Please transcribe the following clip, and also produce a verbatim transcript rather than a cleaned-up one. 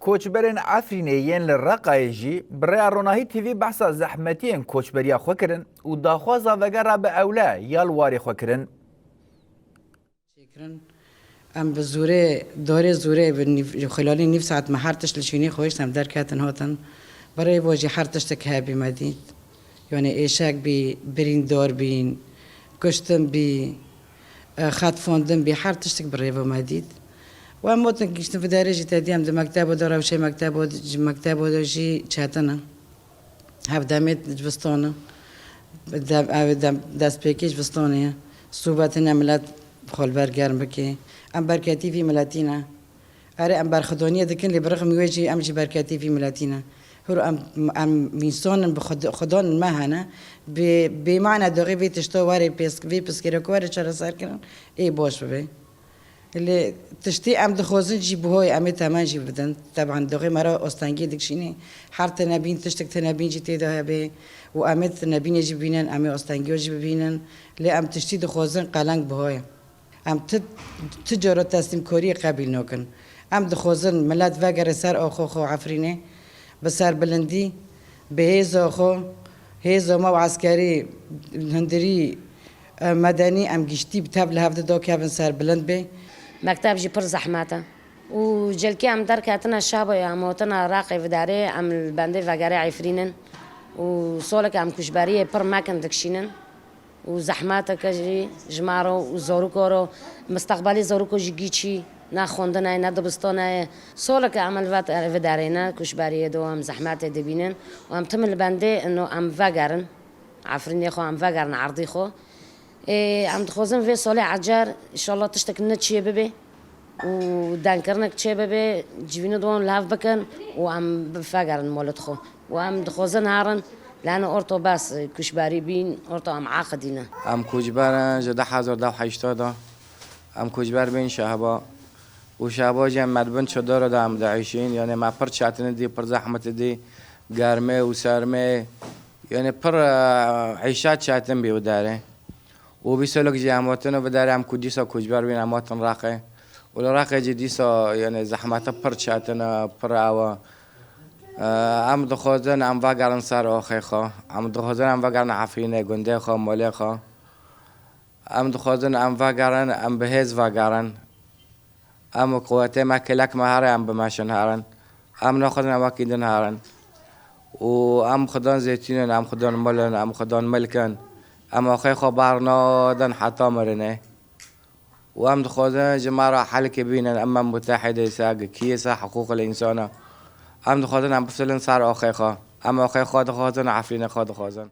Koçberên Efrînê yên li Reqayê jî bi rêya Ronahî T V behsa zehmetiyên koçberiya xwe kirin û daxwaza vegera bi ewle ya li warê xwe kirin. Çêkirin. Em bi zûrê, dorê zûrê bi nîv-, xelalî nîv saet me her tişt li şûnê xwe hişt em derketin hatin. Bi rêvo jî her tiştek hebî me dît. Yanî êşek bî, birîndar bîn, kuştin bî, e, xetfandin bî, her tiştek bi rêvo me dît. Û em gotin gihiştin vê derê jî te dî em di mektebo de rewşê mektebo, ji mektebo de jî çetin in. Hevdemê zivistan e. Dem-, ev dem-, destpêkê zivistanê ye. Sûbe tine milet xwe li ber germ bike. Em berketî vî miletî ne. Erê, em berxwedaniyê dikin, lê bi rixmî wê jî em jî berketî vî miletî ne. Hûr em, em însan in, bi xwed-, xwedan in me hene. Bi, bê mane doxê vê tişta were pês-, vê piskêrê ku were çareser kirin, ê baş bibe. Lê tiştê em dixwazin jî bi hoy em ê temen jî bidin. Teban doxê me re astengiyê dikişînê. Her tinebîn, tiştek tinebîn jî tê de hebe û em ê tinebînê jî bibînin, em ê astengiya jî bibînin. Lê em tiştî dixwazin qeleng bi hoy. Em ti, ti cara teslîmkariyê qebîl nakin. Em dixwazin milet vegere ser axa xwe Efrînê, bi serbilindî, bi hêza xwe, hêza me û eskerî, hundirî, e, medenî em giştî bi tev li hev de dakevin serbilind bê. Mekteb jî pir zehmet e. Û celkê em derketine şabo ye, em hotine Raqê vidarê, em li bendê vegere Efrînin. Û solek em kuşberiyê pir mekin dikişînin. Û zehmeteke jî ji me re û zarûko re, misteqbelê zarûko jî gîçî, ne xwendine ye, ne dibistane ye. Soleke em li vet-, vidarê ne, kuşberiyê de em zehmetê dibînin û em tim li bendê ino em vegerin. Efrînê xwe em vegerin erdî xwe. Ê, em dixwazin vê salê ecer, înşallah tiştek ne çê bibe. û dengkirinek çê bibe, civînê diwan li hev bikin û em bivegerin molet xwe. Û em dixwazin herin, lane orto bes, kuşberî bîn, orto em aqidîne. Em koçber in ji du hezar û heştê de. Em koçber bên Şehba. Û Şehba jî em me di bin çadara de em diişîn. Yanê me pir çetin dî, pir zehmet dî. Germê û sermê. Yanê pir, e, îşa çetin bî û derê. Û vî solek jî em hatin û vê derê em ku dîsa koçber bîn, em hatin Raqê. Û li Raqê jî dîsa, yanî zehmete pir çetin e, pir ew e. E, em dixwazin em vegerin ser axê xwe. Em dixwazin em vegerin Efrînê, gundê xwe, malê xwe. Em dixwazin em vegerin, em bi hêz vegerin. Em û quwetê me, kelek me here, em bimeşin herin. Em naxwazin em wekî din herin. Û em xudan zêtîn in, em xudan mil in, em xudan milk in. Em axê xwe bar nadin heta mirinê. Û em dixwazin ji me re helkê bînin, em, em mutehîdê se, gikiyê se, hiqûqil însana. Em dixwazin em bisilin ser axê xwe. Em axê xwe dixwazin, Efrînê xwe dixwazin.